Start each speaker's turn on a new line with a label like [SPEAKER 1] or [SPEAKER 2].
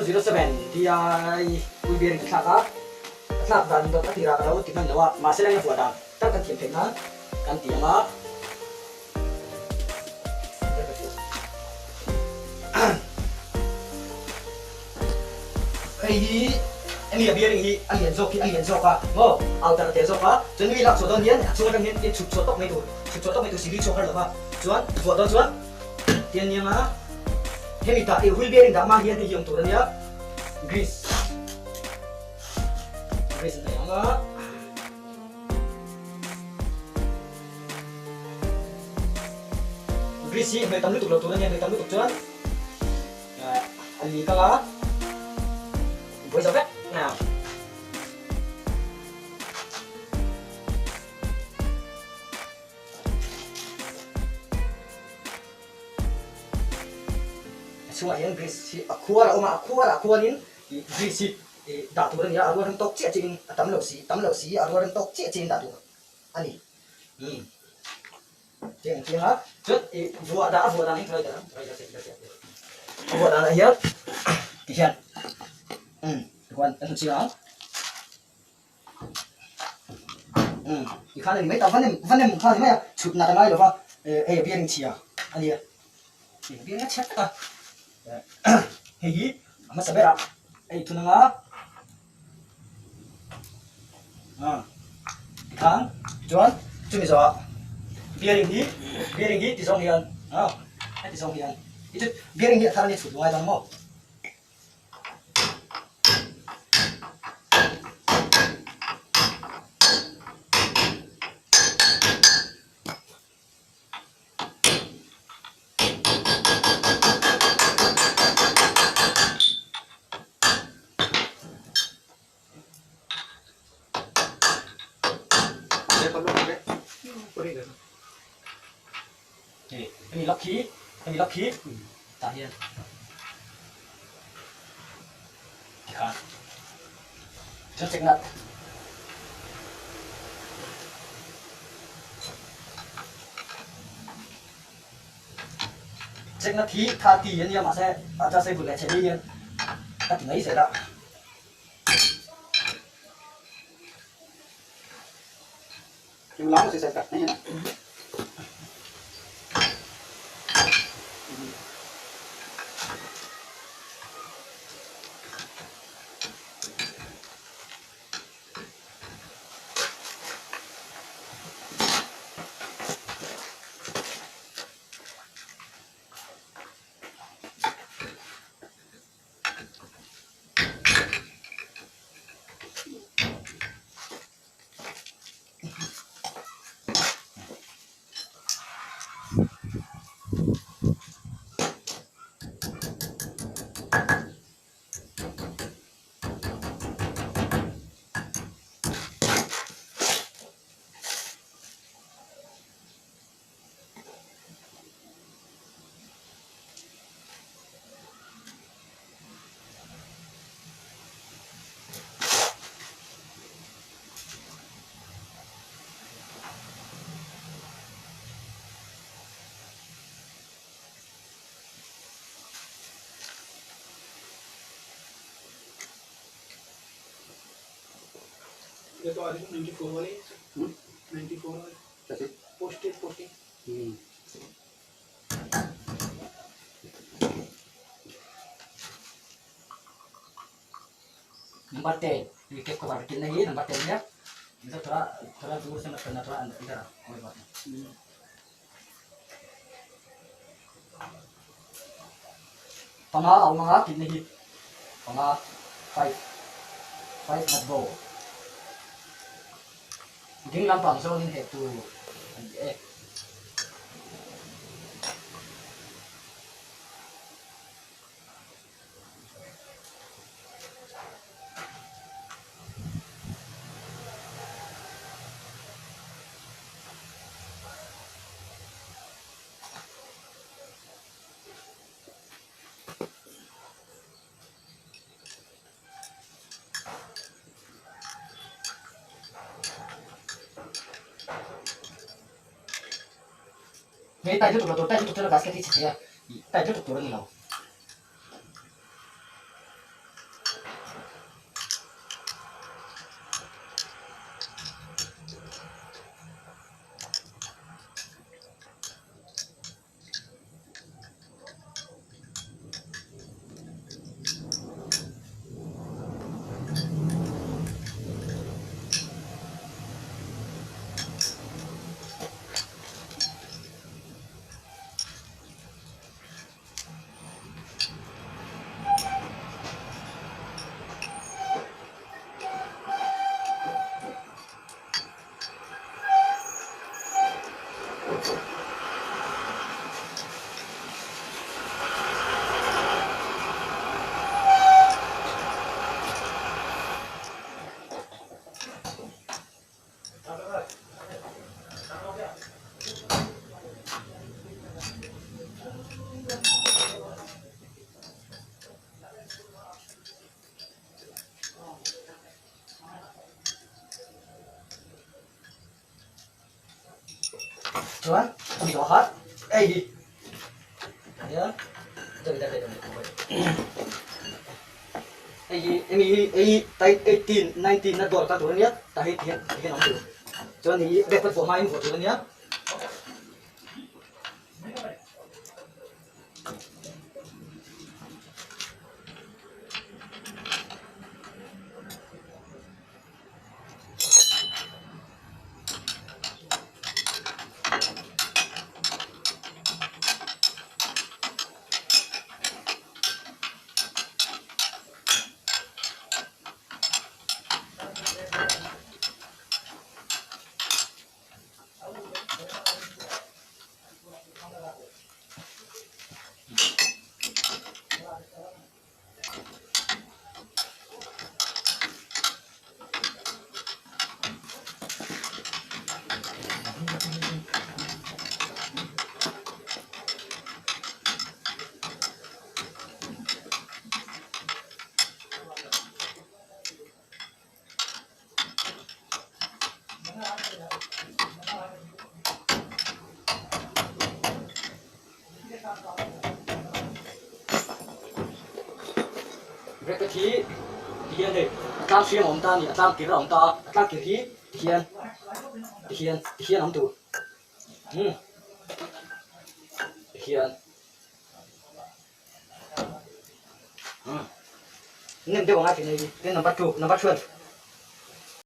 [SPEAKER 1] 07 DI wheel bearing ka thlak a, ka thlak dan dawt a tirah ka lo ti hman lo a, mahse leng a vuah dan tak kan thiam theih nan kan ti ang a. Hei hi hemi a bearing hi a lian zawk hi a lian zawk a maw outer a tel zawk a chuan mi lak chhuah dawn hian a chhung atang hian chhuk chhuah tawk mai tur chhuk chhuah tawk mai tur sili chhuak har lo va chuan vuah dawn chuan tian nia nga hemi tah i wheel bearing dah hma hian hei hi awm tur a nia grease grease a nei ang a. Grease hi hmeh tam lutuk lo tur a nia, hmeh tam lutuk chuan a li kang a, buai zo vek mai ang. A chhungah hian grease hi a khuar a awm a, a khuarah khuanin grease hi dah tur a ni a, a rualrem tawk chiah chiahin a tam lo si, tam lo si, a rualrem tawk chiah chiahin dah tur a ni. Umm chiang ang chiang a, chuan ih vuah dah a vuah dan hi thawi dah thawi dah chiah chiah a vuah danah hian ti hian umm tichuan kan hmu chiang ang umm tikhan a ni mai ta va nem va nem kha a ni mai a chhut nat a ngai lo va hei a bearing chhia a nia hei a bearing a chhia tak a hei hi a hmasa berah a inthun ang a. Tikhan chuan chumi zawhah bearing hi bearing hi ti zawng hian heti zawng hian i chu bearing hi a thar a ni chhut ngai dawn maw. Hemi lock hi hemi lock hi tah hian tikhan chuan check nut. Check nut hi tha ti a nia mahse a adjustable leh chhe hi hian ka ti mai zel a.
[SPEAKER 2] ये तो आज 94 वाले 94 वाले
[SPEAKER 3] कैसे
[SPEAKER 2] posted posting
[SPEAKER 3] hmm
[SPEAKER 1] Number 10 wicket cover kilna hi number 10 nia इधर थोड़ा थोड़ा दूर से मत करना थोड़ा अंदर इधर आओ कोई बात नहीं panga a awm anga kilna hi panga five five nut bow ding lampang zawngin heh tur a ni e. Hei tai lutuk lo tur tai lutuk chuan a gasket hi chhe thei a, tai lutuk tur a ni lo. Chuan a mi zawh kha hei hi hei hi hemi hi hei type 18 19 na dawr kal tur ania tah hi tihian tihian a awm tur chuan hei hi bag vuah hmain vuah tur ania. Brake hi tihian hei a tlang hriam a awm ta a ni a tlang kir a awm ta a a tlang kir hi tihian tihian tihian a awm tur umm tihian. Nem deuh ang a thin hei hi number 2 number 12.